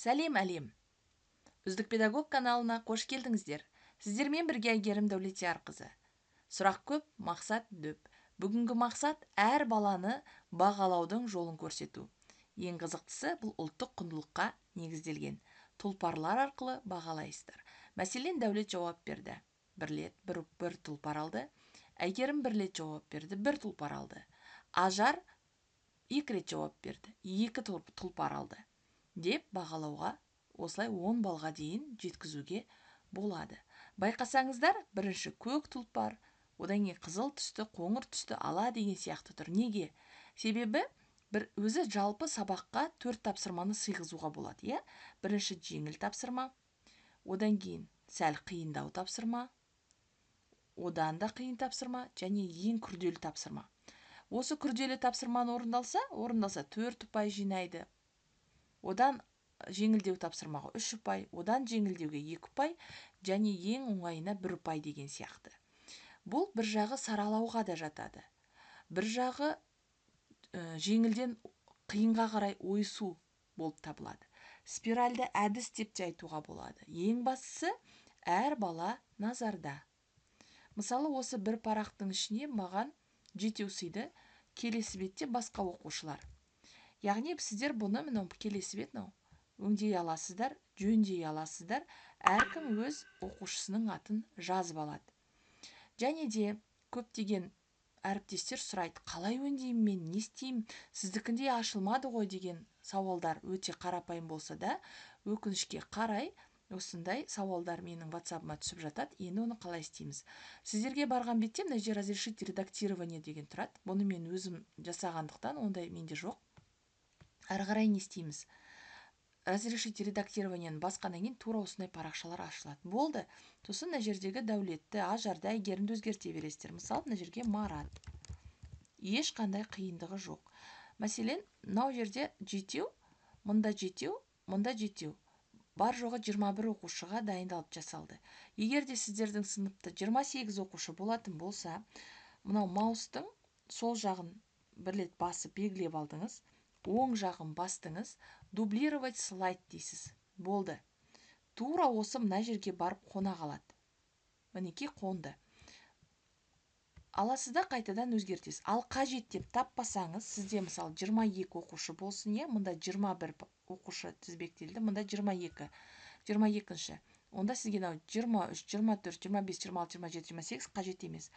Сәлем, әлем! Үздік педагог каналына қош келдіңіздер. Сіздермен бірге Әйгерім Дәулетиярқызы. Сұрақ көп, мақсат дөп. Бүгінгі мақсат – әр баланы бағалаудың жолын көрсету. Ең қызықтысы, бұл ұлттық құндылыққа негізделген. Тұлпарлар арқылы бағалайсыздар. Мәселен, Дәулет жауап берді. Бір рет бір тұлпар алды. Әйгерім бір рет жауап берді, бір тұлпар алды. Ажар екі рет жауап берді, екі тұлпар алды деп бағалауға, осылай 10 балға дейін жеткізуге болады. Байқасаңыздар, бірінші көк тұлпар, одан кейін қызыл түсті, қоңыр түсті, ала деген сияқты тұр. Неге? Себебі бір өзі жалпы сабаққа төрт тапсырманы сыйғызуға болады, иә? Бірінші жеңіл тапсырма, одан кейін сәл қиындау тапсырма, одан да қиын тапсырма және ең күрделі тапсырма. Осы күрделі тапсырманы орындалса, төрт ұпай жинайды. Одан жеңілдеу тапсырмаға үш ұпай, одан жеңілдеуге екі ұпай және ең оңайына бір ұпай деген сияқты. Бұл бір жағы саралауға да жатады, бір жағы жеңілден қиынға қарай ойысу болып табылады. Спиральді әдіс деп те айтуға болады. Ең бастысы, әр бала назарда. Мысалы, осы бір парақтың ішіне маған жетеу сыйды, келесі бетте басқа оқушылар. Яғни сіздер бұны, мынау келесі бет, мынау, өңдей аласыздар, жөндей аласыздар. Әркім өз оқушысының атын жазып алады. Және де көптеген әріптестер сұрайды: «Қалай өңдеймін, мен не істеймін, сіздікіндей ашылмады ғой?» деген сауалдар өте қарапайым болса да, өкінішке қарай, осындай сауалдар менің ватсабыма түсіп жатады. Енді оны қалай істейміз? Сіздерге барған бетте мына жерде «Разрешить редактирование» деген тұрады. Бұны мен өзім жасағандықтан, ондай менде жоқ. Әрі қарай не істейміз? «Разрешить редактирование» ні басқаннан кейін тура осындай парақшалар ашылады. Болды. Сосын мына жердегі Дәулетті, Ажарды, Әйгерімді өзгерте бересіздер. Мысалы, мына жерге Марат. Ешқандай қиындығы жоқ. Мәселен, мынау жерде жетеу, мында жетеу, мында жетеу, бар жоғы 21 оқушыға дайындалып жасалды. Егер де сіздердің сыныпта 28 оқушы болатын болса, мынау маустың сол жағын бір рет басып белгілеп алдыңыз, оң жағын бастыңыз, «Дублировать слайд» дейсіз. Болды, тура осы мына жерге барып қона қалады. Мінекей, қонды. Аласыз да, қайтадан өзгертесіз. Ал қажет деп таппасаңыз, сізде, мысалы, 22 оқушы болсын, иә, мында 21 оқушы тізбектелді, мында 22, 22-ші. Онда сізге мынау 23, 24, 25, 26, 27, 28 қажет емес.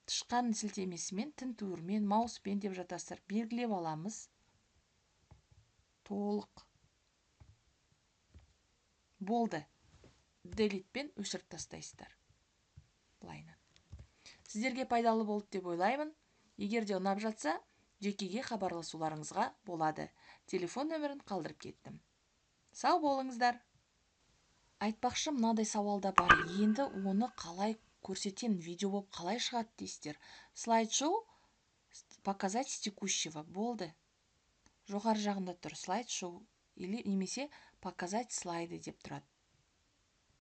Тышқан сілтемесімен, тінтуірмен, мауспен деп жатасыздар, белгілеп аламыз толық. Болды, Delete пен өшіріп тастайсыздар былайынан. Сіздерге пайдалы болды деп ойлаймын. Егер де ұнап жатса, жекеге хабарласуларыңызға болады, телефон нөмірін қалдырып кеттім. Сау болыңыздар! Айтпақшы, мынадай сауал да бар: «Енді оны қалай көрсетемін, видео болып қалай шығады?» дейсіздер. Слайд шоу, «Показать с текущего». Болды, жоғары жағында тұр слайд шоу или немесе «Показать слайды» деп тұрады.